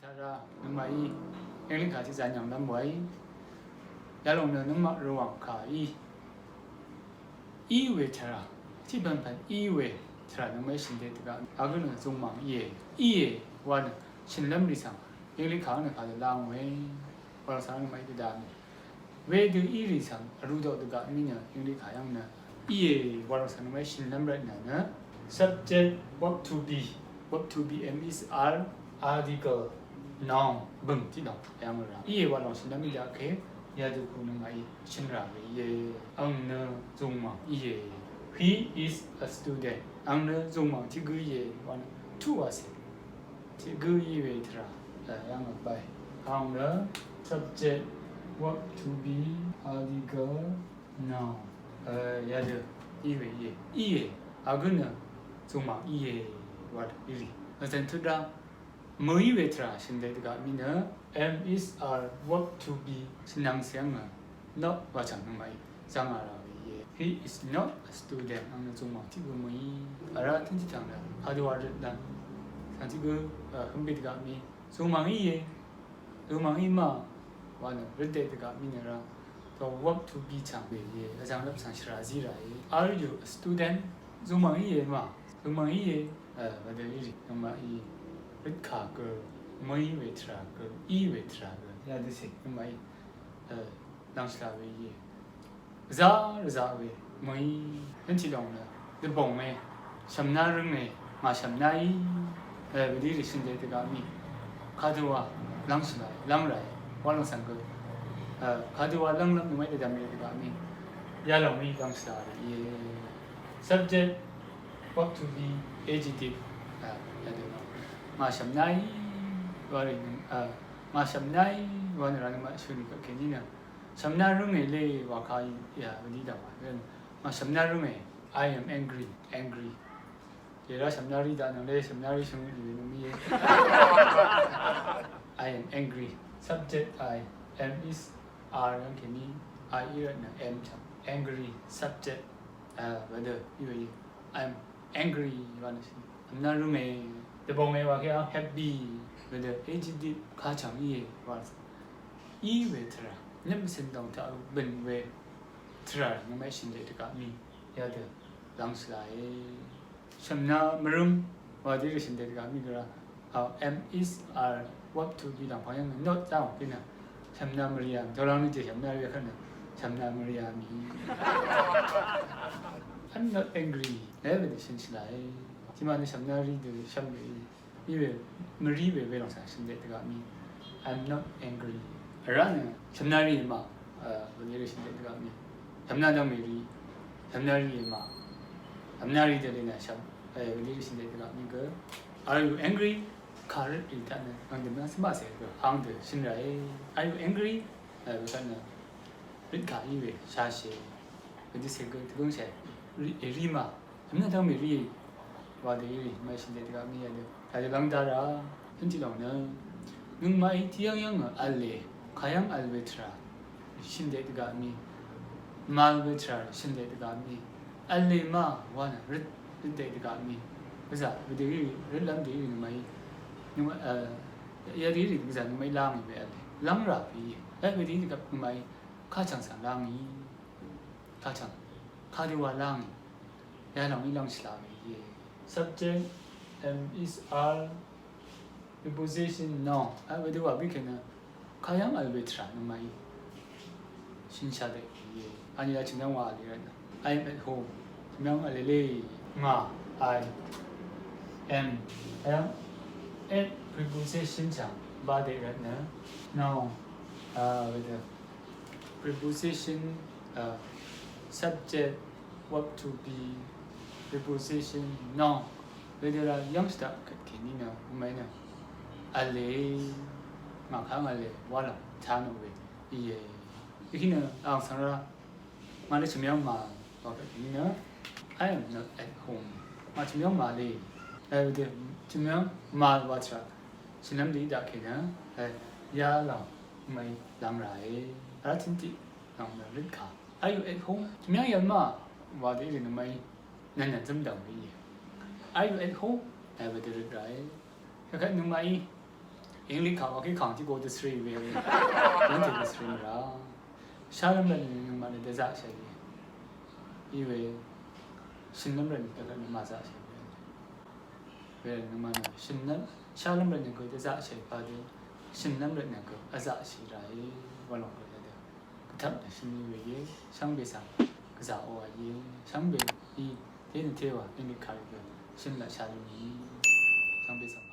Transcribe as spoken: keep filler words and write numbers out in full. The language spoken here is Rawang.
Ara nøngmaqí English kà tiq zan yv̀nglv́m wàí. Yalòng nø nøngmaq Rvwàng kà í, í we tvrà, tiq pv̀npv̀n í we tvrà nøngmaqí shø̀n dvgaq. Agǿ nø zungmàng íe, íe wa nø shø̀nlv́m rì svng English kà nø kà dvlá ngòe. Wàlàng svng nøngmaqí dvdv̀m wedø í rì svng vrū dvgaq mí nø English kà yv́ng nø íe. Wàlàng svng nøngmaqí shø̀nlv́m rvtnø nø subject, verb to be, verb to be, M is are, article, noun, bø̀ng tiq lòng yv́ng rà íe. Wàlàng shø̀nlv́m í dvgaq kè yadø kù nøngmaqí shø̀n rà we íe. Àng nø zungmàng íe. He is a student. Àng nø zungmàng tiq gǿ íe wa nø two wàcè tiq gǿ í we tvrà yv́ng vbáe. Àng nø subject, verb to be, article, noun, yadø í we íe. Íe, agǿ nø zungmàng íe wa dø í rì. Vzv̀n tut rá mø̀í we tvrà shø̀n dvgaq mí nø M is are, verb to be shø̀n nvng svng nø not wa chv̀ng nøngmaqí zv́ng a rà we íe. He is not a student. Àng nø zungmàng tiq gǿ mø̀í. Ara tø̀n tiq tàng nø kadø wa rvt dv̀n svng tiq gǿ høm bì dvgaq mí zungmàng íe. Zungmàng í ma wa nø rvt dvgaq mí nø rá dø verb to be chv̀ng we íe. Vzv̀ng lvp svng shvrà zí ràe. Are you a student? Zungmàng íe ma? Zungmàng íe. Wedø í rì nøngmaqí rvt kà gø mø̀í we tvrà gø, í we tvrà gø yadø cè nøngmaqí lv̀ngshì laq we íe. Vzá rvzaq we mø̀í. Vntiq lòng nø dvbòng e, shv̀mná rǿng e, ngà shv̀mná í. Wedø í rì shø̀n dvgaq mí kadø wa lv́ngshì laq lv́ng ràe. Wàlàng svng gø kadø wa lv́nglv́m nøngmaqí dvdv̀m e dvgaq mí yalòng í lv́ngshì laq rì íe. Subject, verb to be, adjective. Yadø ngà shv̀mná í wa rì nøng, ngà shv̀mná í wa nø rá nøngmaq shø̀n rì gø kèní nø shv̀mná rǿng e lé wa kà í. Ya, wedø í dv̀m wa. Ngà shv̀mná rǿng e. I am angry. Angry. Yèrá shv̀mná rí daq nøng lé shv̀mná rí shø̀ng í we nøng mí íe. I am angry. Subject I, am is are yv́ng kèní I í rvtnø am chv̀ng. Angry. Subject wedø í we íe. I am angry wa nø shø̀n. Shv̀mná rǿng e. Dvbòng e wa kè á happy. Wedø adjective kà chv̀ng íe wa. Í we tvrà nø mvcø̀n dòng taq bø̀n we tvrà nøngmaqí shø̀n dvgaq mí yadø lv́ngshì laqe. Shv̀mná mvrǿng wa dø í rì shø̀n dvgaq mí gø rá. Àng, am, is, are, verb to be lv̀ngpv̀ng yv́ng nø not dv́ngò kèní shv̀mná mvrì yà. Dvlv́ng nø jè shv̀mná rì yà kvt nø shv̀mná mvrì yà mì. I'm not angry. Wedø shø̀nshì laqe. Tiqmaq nø shv̀mná rì dø shv̀m we í we mvrì we welòng svng shø̀n dvgaq mí. I'm not angry. Vrá nø shv̀mná rì ma. Wedø í rì shø̀n dvgaq mí. Shv̀mná dv́ngmè rì. Shv̀mná rì ma. Shv̀mná rì dø lé nø shv̀m. Wedø í rì shø̀n dvgaq mí gø. Are you angry? Kà rvt rì taq nø ngà dø mvng svmaqcè gø àng dø shø̀n ràe. Are you angry? Wekvt nø rvt kà í we shashè. Wedø cè gø dvgǿngshè. Rì, rì ma. Shv̀mná dv́ngmè rì wa dø í rì mvng shø̀n dvgaq mí yadø. Yadø lv́ng dá rá. Vntiq lòng nø nøngmaqí tiq yv́ng yv́ng vl e. Kayv́ng vl we tvrà shø̀n dvgaq mí. Màvl we tvrà shø̀n dvgaq mí. Vl e ma wa nø rvt, rvt dvgaq mí. Gvzà wedø í rì rvtlv́m dø í rì nøngmaqí. Nøngmaq, yadø í rì gvzà nøngmaqí lá ngì we vl e. Lv́ng rà we íe. Wedø í rì gvp nøngmaqí kà chv̀ng svng lá ngì. Kà chv̀ng. Kadø wa lá ngì. Yalòng í lv́ngshì laq we íe. Subject, am, is, are, preposition, noun. Wedø wa bø̀í kèní kayv́ng vl we tvrà nøngmaqí shø̀nshà dvgaq íe. Àng nø ya chø̀m yv́ng wa vl e rvt nø. I am at home. Chø̀m yv́ng vl e lé. Ngà, I am. Kayv́ng at preposition chv̀ng ba dvgaq rvt nø. Noun. Wedø preposition, subject, verb to be, preposition, noun. Wedø rá yv́ngshì daq kvt kèní nø mvmè nø vl e, ngà kayv́ng vl e wa lòng taq nò we íe. Wekí nø àng svng rá ngà nø chø̀m yv́ng màvl wa kvt kèní nø I am not at home. Ngà chø̀m yv́ng màvl e. Wedø chø̀m yv́ng màvl wa tvrà shø̀nlv́m dø í daq kèní nø yalòng mvmè lv́ng ràe. Vrá tø̀n tiq lòng nø rvt kà. Are you at home? Chø̀m yv́ng yv̀l ma wa dø í rì nøngmaqí nv̀n nv̀n zǿm dv̀ng we íe. Are you at home? Wedø rvt ràe. Kvt nøngmaqí English kà wa kí kàng tiq go dvsrì we. Yv́ng tiq dvsrì mvrà. Shálv́m rvt nø nøngmaq nø dvzaqshì we. Iwe shø̀nlv́m rvt nø dvgvt nø màzaqshì we. We nøngmaq nø shø̀nlv́m, shálv́m rvt nø gø dvzaqshì padø shø̀nlv́m rvt nø gø vzaqshì ràe. Wa lòng gø dvdø. Gvtaq nø shø̀n we ye. Shvngbe svng gvzà oqà ye. Shvngbe í. Te nø tewa English kà we gø shø̀n laq shálv́m í. Shvngbe svng